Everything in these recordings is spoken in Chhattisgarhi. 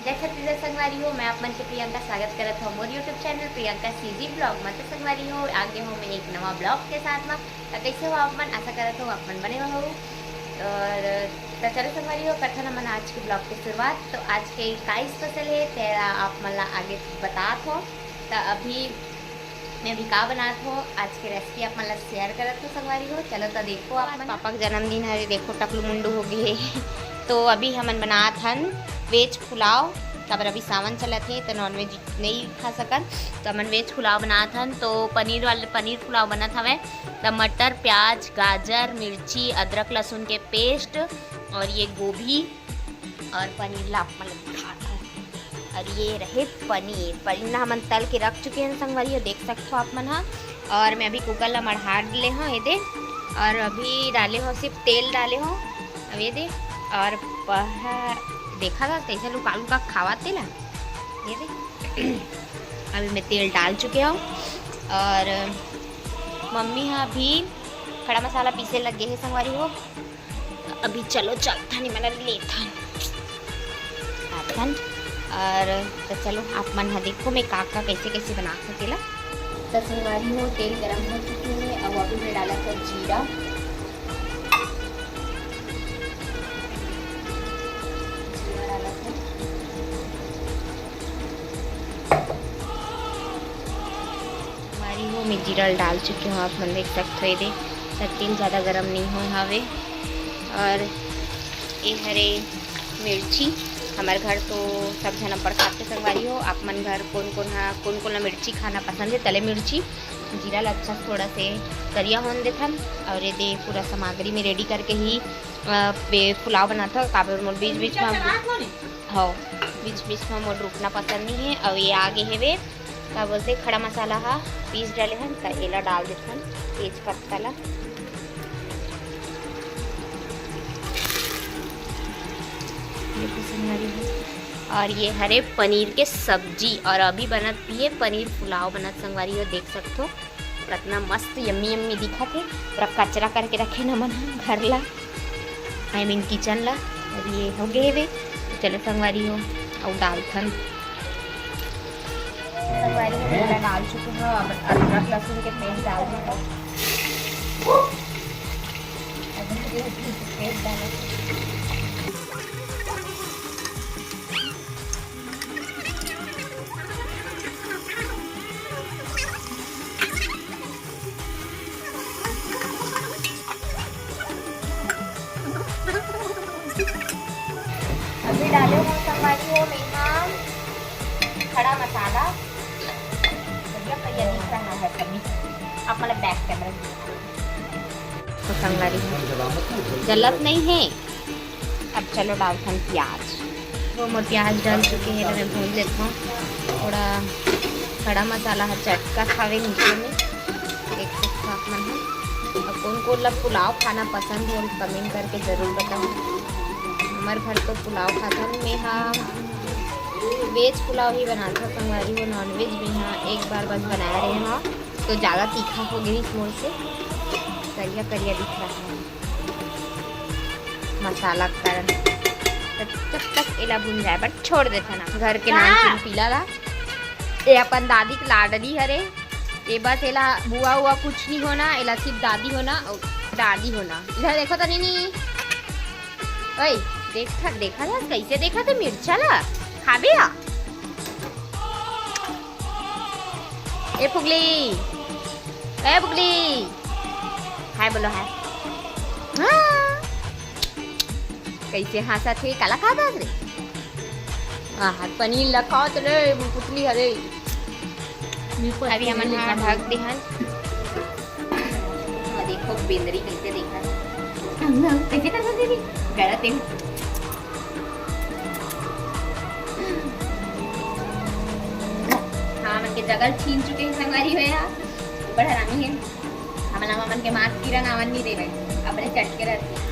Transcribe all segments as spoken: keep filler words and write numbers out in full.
जय छत्तीसगढ़ संगवारी हो, मैं आप मन के प्रियंका स्वागत करत हूँ मोर YouTube channel Priyanka CG blog में। तो संगवारी हो, आगे हूँ मैं एक नवा ब्लॉग के साथ में। तो कैसे हो आप मन? आशा करत हूँ आप मन बने हो। और तो चलो संगवारी हो, करथन हमन आज के ब्लॉग के शुरुआत। तो आज के का स्पेशल है तेरा आप मन ला आगे बतात हो। तो अभी मैं अभी का बनात हो, आज के रेसिपी आप मन ला शेयर करत हो संगवारी हो। चलो तो देखो आप मन। पापा के जन्मदिन हरे, देखो टकलू मुंडू हो गए है। तो अभी हमन बनात हन वेज पुलाव, काबर अभी सावन चलत हे तो नॉनवेज नहीं खा सकन, तो हमन वेज पुलाव बनात हन। तो पनीर वाले, पनीर पुलाव बनत हवे। टमाटर, प्याज, गाजर, मिर्ची, अदरक, लहसुन के पेस्ट और ये गोभी और पनीर ला आप मन ल दिखात हन। और ये रहे पनीर, पनीर ला हमन तल के रख चुके हैं संगवारी, ये देख सकथो आप मन ह। और मैं अभी कुकर ला मढ़ा ले हूँ, ये दे। और अभी डाले हूँ, सिर्फ तेल डाले हूँ, अब ये दे। और पह-, देखा था कैसे लुका लुका खावा तेला, ये दे। अभी मैं तेल डाल चुके हूँ और मम्मी ह अभी खड़ा मसाला पीसे लग गए है संगवारी हो। अभी चलो चलथन, एमन लेथन, आथन। और तो चलो आप मन ह देखो मैं का का कैसे कैसे बना सकेला। तो संगवारी हो, तेल गरम हो चुके हैं। अब अभी मैं डाला था जीरा, जीरा डाला था। संगवारी हो, मैं जीरा डाल चुके हूँ, आप मन देख सकते हो, ये दे, तेल ज़्यादा गरम नहीं हो हवे। और ये हरे मिर्ची, हमारे घर तो सब झन अब्बड़ खाते संगवारी हो। आप मन घर कौन कौन हा, कौन कौन ला मिर्ची खाना पसंद है, तले मिर्ची, जीरा ला अच्छा थोड़ा से करिया होन देथन। और ये दे पूरा सामग्री में रेडी करके ही अ, बे-, पुलाव बनाथव, काबर मोर बीच बीच में, हाँ, बीच बीच में मोर रुकना पसंद नहीं है। और ये आगे हेवे, का बोलते, खड़ा मसाला हा पीस डाले हन, त एला डाल देथन, तेज पत्ता ला। ये तो संगवारी हो। और ये हरे पनीर के सब्जी, और अभी बनत भी है पनीर पुलाव बनत संगवारी हो, देख सकथो। कतना मस्त यम्मी यम्मी दिखत हे। पूरा कचरा करके रखे न मन ह घर ला, आई मीन किचन ला। अब ये हो गए हेवे, तो चलो संगवारी हो, अउ डालथन। संगवारी हो, मैं डाल चुके हो, अब अदरक लहसुन के पेस्ट डाल दूंगा। अदरक लहसुन के पेस्ट डाला। अभी डाले हो संगवारी हो, मेहा खड़ा मसाला, बढ़िया बढ़िया दिख रहा है सभी। आप मतलब बैक कैमरा तो संगवारी हो, जलत नहीं है। अब चलो डालथन प्याज। वो मोर प्याज डाल चुके हैं, तो मैं भून लेता हूँ। थोड़ा खड़ा मसाला ह चटकत हवे नीचे में, देख सकथो आप मन ह। और कौन कौन ला पुलाव खाना पसंद हो, कमेंट करके जरूर बताओ। हमारे घर तो पुलाव खाथन। मैं हा वेज पुलाव ही बनाथव संगवारी हो, नॉन वेज में हा एक बार बस बनाए रहे हा, तो ज़्यादा तीखा हो गई मोर से, करिया करिया दिख रहा है। मसाला के कारण। त जब तक एला भुंजाए बर छोड़ देथन ना, घर के नानचुन पीला ला। ये अपन दादी के लाडली हरे। ये बस एला बुआ हुआ कुछ नहीं होना, एला सिर्फ दादी होना और दादी होना। इधर देखो तो नीनी, ओए, देखा, देखा था कैसे देखा थे मिर्चा ला, खाबे आ। ए फुगली, ए फुगली, हाय बोलो हाय। हाँ। कैसे हंसत हे, काला खात हस रे? आहा, पनीर ला खात रे, पुतली हरे। अभी हमन हा ढक देहन। हाँ, देखो बेंदरी कैसे देखा। कैसे कर सकते थे? गलत है। हाँ, मन के जगल छीन चुके हैं संगवारी हो यार। बड़ा हरामी है। हमला हमन के मांस किरण आवन नहीं देवे, अपने चट के रहते।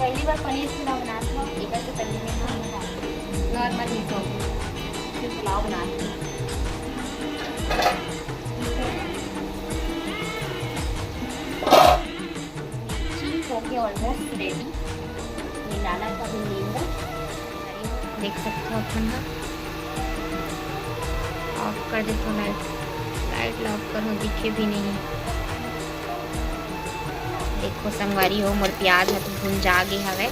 पहली बार पनीर पुलाव बनात हव, एकर से पहले मैं नॉर्मल ही तो फिर पुलाव बनात हव। चीज हो गया ऑलमोस्ट रेडी। ये डाला था अभी नींबू। देख सकते हो अपन ह ऑफ कर देथव लाइट। लाइट ला ऑफ करो, दिखे भी नहीं। देखो संगवारी हो, मोर प्याज ह तो भुंजा गे हवय।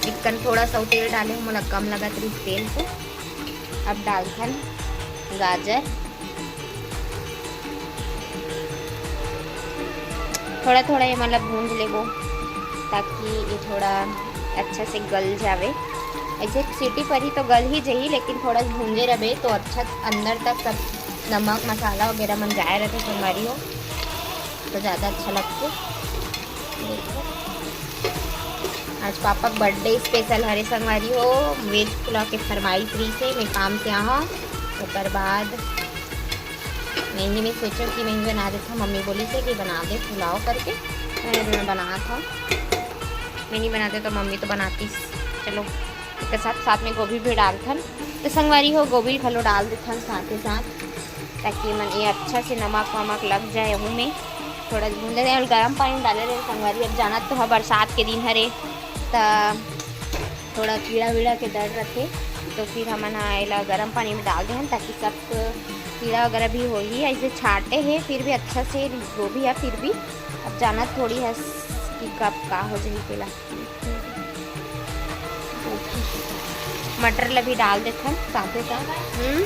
चिकन थोड़ा सा तेल डाले हव, मोला कम लगत रहिस तेल तो। अब डालथन गाजर। थोड़ा थोड़ा ये मतलब भूंज लेबो, ताकि ये थोड़ा अच्छा से गल जावे। ऐसे सीटी पर ही तो गल ही जही, लेकिन थोड़ा भूंजे रहे तो अच्छा अंदर तक सब नमक मसाला वगैरह मन जाए रहते संगवारी हो, तो ज़्यादा अच्छा लगते। देखो, आज पापा के बर्थडे स्पेशल हरे संगवारी हो, वेज पुलाव के फरमाइश रहिस हे, मैं काम से आहा, ओकर बाद मैं ही, मैं सोचो कि मैं ही बना देता, मम्मी बोली से कि बना दे पुलाव करके, मैं बनात हव, मैं नहीं बनाते तो मम्मी तो बनातीस। चलो, एक साथ, साथ में गोभी भी डालथन। तो संगवारी हो, गोभी घलो डाल देथन साथे साथ, ताकि मन ये अच्छा से नमक वमक लग जाए ओहू में। थोड़ा भूंजा दे, और गरम पानी डाले रहे संगवारी। अब जानत तो ह, बरसात के दिन हरे, त थोड़ा कीड़ा वीड़ा के डर रथे, तो फिर हमन ह एला गरम पानी में डाल देहन, ताकि सब कीड़ा वगैरह भी होही। ऐसे छाटे हे, फिर भी अच्छा से गोभी ह, फिर भी अब जानत थोड़ी हस कि कब का हो जाही तेला। मटर ला भी डाल देथन साथे साथ। हम्म,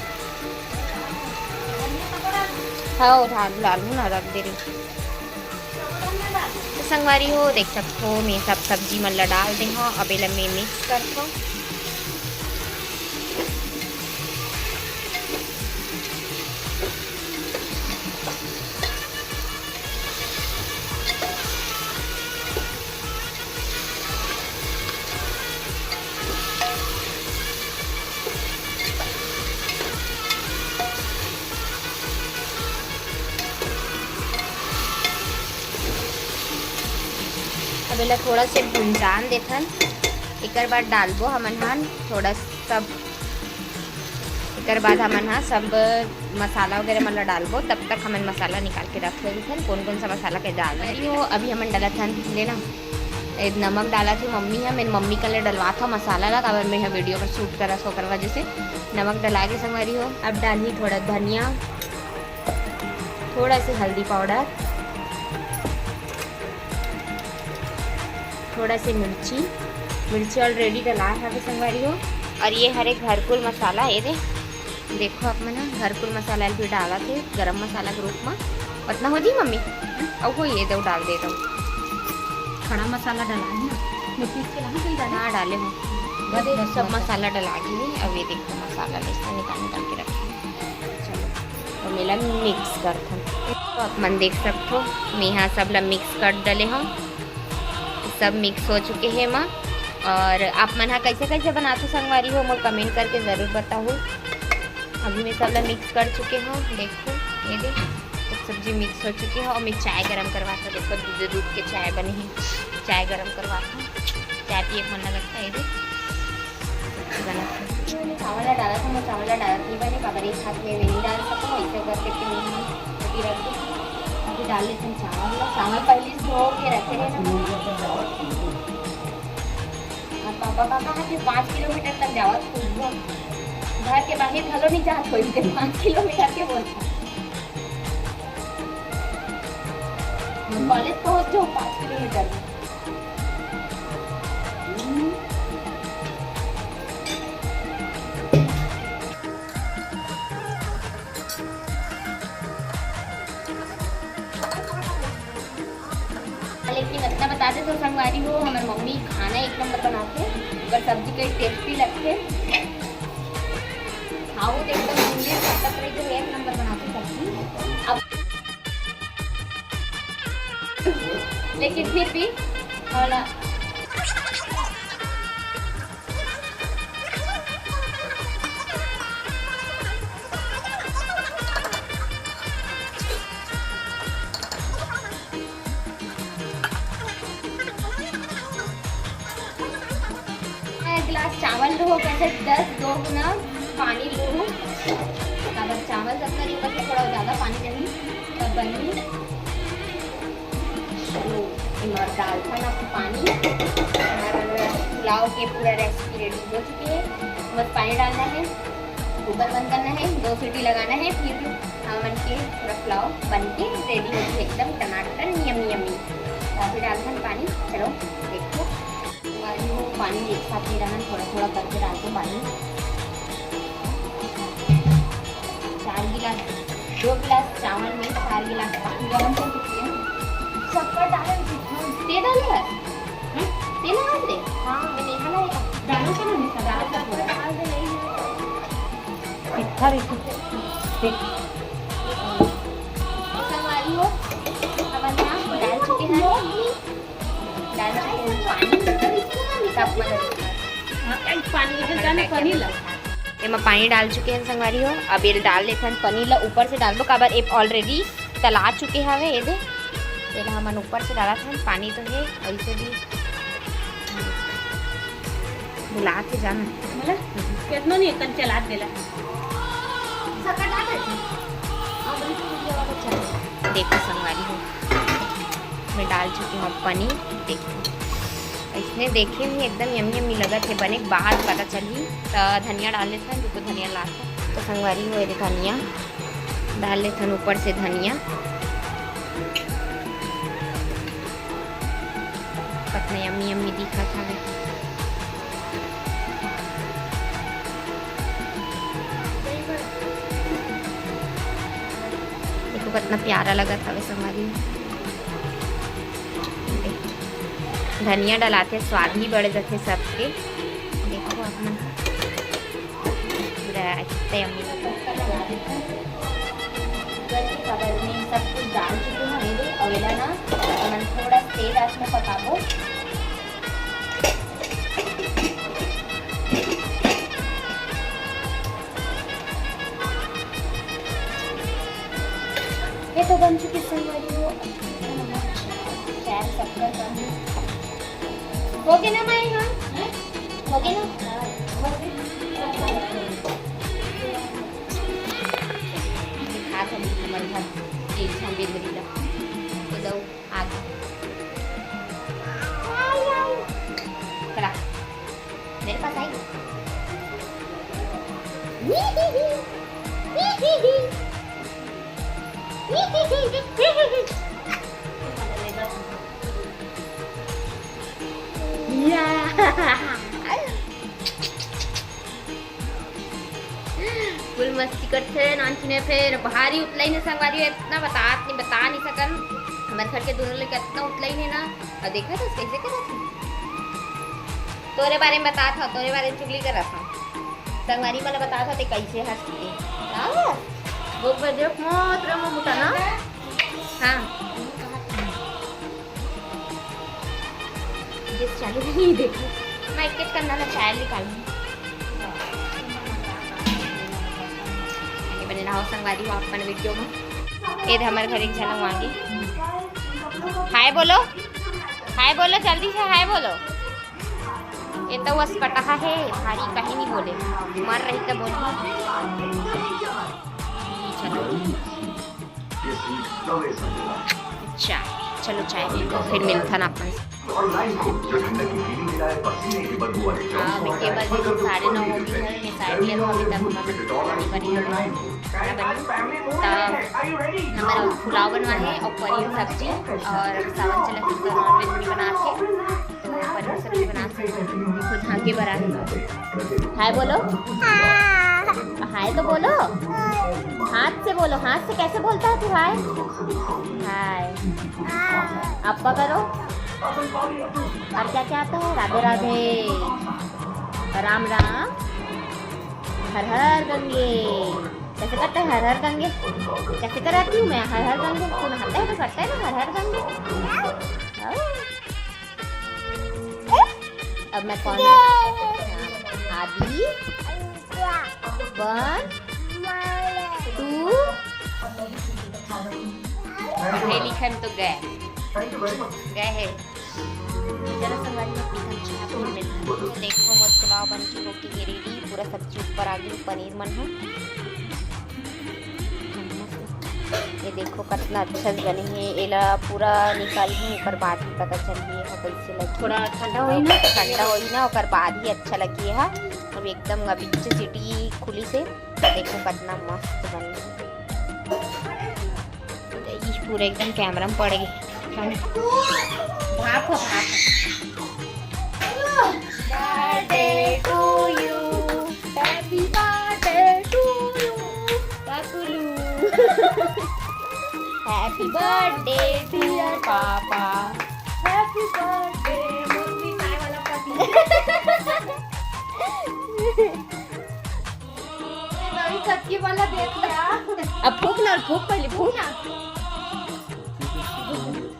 हाँ, डाल, डालू ना, रख दे रही। तो संगवारी हो, देख सकथो, मैं सब सब्जी मन ला डाल दे हव। अब एला मैं मिक्स करथव। अब एला थोड़ा से भुंजान देथन, एकर बाद डालबो हमन ह थोड़ा सब, एकर बाद हमन ह सब मसाला वगैरह मन ला डालबो। तब तक हमन मसाला निकाल के रख लेथन, कौन कौन सा मसाला के डालना है। यो अभी हमन डालत हन, लेना, ए, नमक डालत हे मम्मी ह, मेर मम्मी कन ले डलवात हव मसाला ला, काबर मैं ह वीडियो पर शूट करत हव, ओकर वजह से नमक डला गे संगवारी हो। अब डालही थोड़ा धनिया, थोड़ा से हल्दी पाउडर, थोड़ा से मिर्ची, मिर्ची already डलाए हवे संगवारी हो। और ये हरे घरकुल मसाला, ये दे, देखो आप मन ह, घरकुल मसाला भी डालत हे गरम मसाला के रूप में। उतना हो जी मम्मी? अउ हो, ये दो डाल दे दो। खड़ा मसाला डला है ना, मैं पीस के लाऊं, कोई डाले? हाँ, डाले हो। बस, अरे, बस, सब बस। मसाला डला गे हे। अब ये देखो, मसाला ले इसको निकाल, निकाल के रखे। चलो, तो मेला मिक्स करथन। तो आप मन देख सकथो, मैं यहाँ सब ला मिक्स कर डले हूँ। सब मिक्स हो चुके हे एमा। और आप मन हा कैसे कैसे बनाथो संगवारी हो, मोर कमेंट करके जरूर बताहू। अभी मैं सब ला मिक्स कर चुके हूँ। देखो, ये दे, सब सब्जी मिक्स हो चुके हे। और मैं चाय गरम करवात हूँ। देखो, दूध, दूध के चाय बने हे। चाय गरम करवात हूँ, चाय पिए के मन लगत हे। ये दे, सब्जी बनात हूँ। चावल ला डालत हूँ, मैं चावल ला डालत नहीं बने, काबर एक हाथ में मैं नहीं डाल सकूँ, ऐसे करके फिर मैं अभी रख दूँ। अभी डाल लेते हैं चावल ला। चावल पहले से धो के रखे रहे ना। और पापा, पापा हा के पाँच किलोमीटर तक जावत खुद घर के बाहर घलो नहीं जात होई, ते पाँच किलोमीटर के बोलता। कॉलेज पहुंच जाओ पाँच किलोमीटर। लेकिन इतना बता दे तो संगवारी हो, हमारे मम्मी खाना एक नंबर बनाते, अगर सब्जी के टेस्टी लगते, खाओ तो एकदम उंगली खटक रही, जो एक नंबर बनाते सब्जी। अब लेकिन फिर भी, और गिलास चावल लूहू, कैसे दस दो गुना पानी लूहू। काबर चावल जतना रही, ओकर से थोड़ा ज्यादा पानी चाही, तब बनही। चलो, एमा डालथन अब पानी। हमर पुलाव के पूरा रेसिपी रेडी हो चुके हे, बस पानी डालना है, कुकर बंद करना है, दो सीटी लगाना है, फिर हमन के पूरा पुलाव बन के रेडी हो जाही एकदम टनाटन, यम्मी यम्मी। अभी डालथन पानी, चलो देखो। संगवारी हो, पानी एक साथ नहीं डालना, थोड़ा थोड़ा करके डालते पानी। चार गिलास, दो गिलास चावल में चार गिलास पानी। गरम कर दीजिए। शक्कर डाले दीजिए। तेल डाले बस। हम्म? तेल डाल दे। हाँ, मैं नहीं खाना है। डालो तो नहीं, डालो तो थोड़ा। डाल दे, नहीं है। तीखा रही थी। ठीक। संगवारी हो, अब हम यहाँ डाल चुके हैं। डाल चुके हैं पानी। हाँ, पानी, पानी ला। एमा पानी डाल चुके हैं संगवारी हो। अब ये डाल लेथन पनीर ला, ऊपर से डालबो, काबर ये already तला चुके हवे। ये दे, ये ला हमन ऊपर से डालत हन, पानी तो है, ऐसे भी बुला के जाना। बोला? कितना नहीं, कल चला देला। देखो संगवारी हो, मैं डाल चुकी हूँ पनीर। देखो, इसने देखे भी एकदम यम्मी यम्मी लगत है, बने के बाद पता चली। तो धनिया डाल लेथन, रुको धनिया ला। तो संगवारी हो, ये धनिया डाल लेथन, ऊपर से धनिया। कतना यम्मी यम्मी दिखत हवे। देखो कतना प्यारा लगत हवे संगवारी। धनिया डलाथे, स्वाद ही बढ़ जाथे सबके। देखो आप मन। पूरा एकदम। कुकर लगा देथन। कुकर के बगल में सब कुछ डाल चुके हन, ये दे, अउ एला ना, हमन थोड़ा तेज आंच में पकाबो। ये तो बन चुकी संगवारी हो। चाय शक्कर बन गई। हो गया ना माई? हाँ? हो गया ना? खा सब हमर घर के झोंबे धरी ला। तो दऊ आगे। चला। मेरे पास आई। या। फुल मस्ती करथे नानचुन हे, फेर भारी उतलाई ने संगवारी हो, इतना बतात नहीं, बता नहीं सकन। हमर घर के दोनों लइका इतना उतलाई ने ना, अउ देखा तो कैसे करत हे। तोरे बारे में बतात हव, तोरे बारे में चुगली करत हव। संगवारी मन ल बतात हव, ते कैसे हंसथे। का बस? वो बजे मत रे ममुता ना। हाँ। ये चालू नहीं देखो। मैं एक एक करना ना चाय निकालूँ। आगे बने रहो संगवारी हो अपन वीडियो में। ये हमर घर एक झन आगे। हाय बोलो, हाय बोलो, जल्दी से हाय बोलो। ये तो बस पटाखा है, भारी कहीं नहीं बोले, मर रही तो बोली। चलो। अच्छा, चलो चाय पी लो, फिर मिलथन अपन। हाँ, अभी के बजे साढ़े नौ हो गई है, मैं चाय पी लेथव, अभी तक हमर खाना बनी है। खाना बनी, तब हमर पुलाव बनवा है और पनीर सब्जी और सावन चला के तो नॉनवेज भी बना के, तो पनीर सब्जी बना के खुद हाके बना है। हाय बोलो। हाय तो बोलो। हाथ से बोलो। हाथ से कैसे बोलता है तू हाय? हाय। अप्पा करो। और क्या क्या आता है? राधे राधे, राम राम, हर हर गंगे। कैसे करता है हर हर गंगे? कैसे कराती हूँ मैं हर हर गंगे? तू नहाता है तो करता है ना हर हर गंगे। हाँ। अब मैं कौन? आदि। One, two। पढ़े लिखे में तो गए, गए है। चलो संगवारी हो, पीथन चाय, फिर मिलथन। देखो, मोर पुलाव बन के होके ये रेडी, पूरा सब्जी ऊपर आ गई, पनीर मन ह। ये देखो, कितना अच्छा से बने हे। एला पूरा निकालहूँ, ओकर बाद ही पता चलही एहा कैसे लगही। थोड़ा ठंडा होही ना। ठंडा होही ना, ओकर बाद ही अच्छा लगही एहा। अब एकदम अभी सीटी खुली से, देखो कितना मस्त बने हे। तो ये पूरा एकदम कैमरा में पड़ गई। भाप हो, भाप। Birthday to you, happy birthday to you, काकुलू। Happy birthday to your papa. Happy birthday, mummy चाय वाला पति। अभी चक्की वाला देख लिया। अब फूक ना, फूक पहले, फूक ना।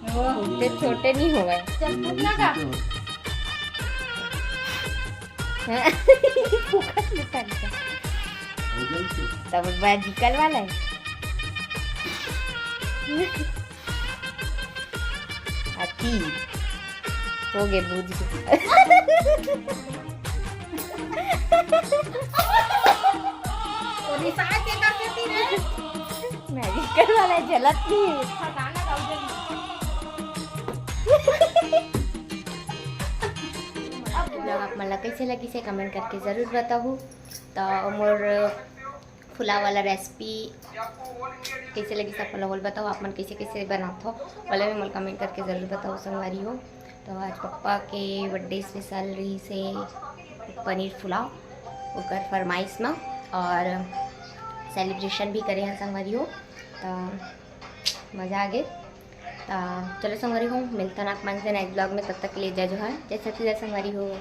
वो छोटे, छोटे नहीं होवे। चल, फूक ना का? फूकत में फंस गया। तब मैजिकल वाला है। अति हो गए, बुझ गए। वो रिसाए के कर देती रे। मैजिकल वाला है, जलत नहीं है। खजाना डाल दे। Vlog आप मन ला कैसे लगिस हे, comment करके जरूर बताहू। तो मोर फुलाव वाला रेसिपी कैसे लगिस हे, आप मन ला ओला बताहू, आप मन कैसे कैसे बनाथो, ओला भी मोला comment करके जरूर बताहू संगवारी हो। तो आज पप्पा के बर्थडे स्पेशल रहिस हे पनीर फुलाव, ओकर फरमाइश में, और सेलिब्रेशन भी करे हन संगवारी हो। तो मजा आ गए। तो चलो संगवारी हो, मिलथन आप मन से नेक्स्ट ब्लॉग में, तब तक के लिए जय जोहार, जय छत्तीसगढ़ संगवारी हो।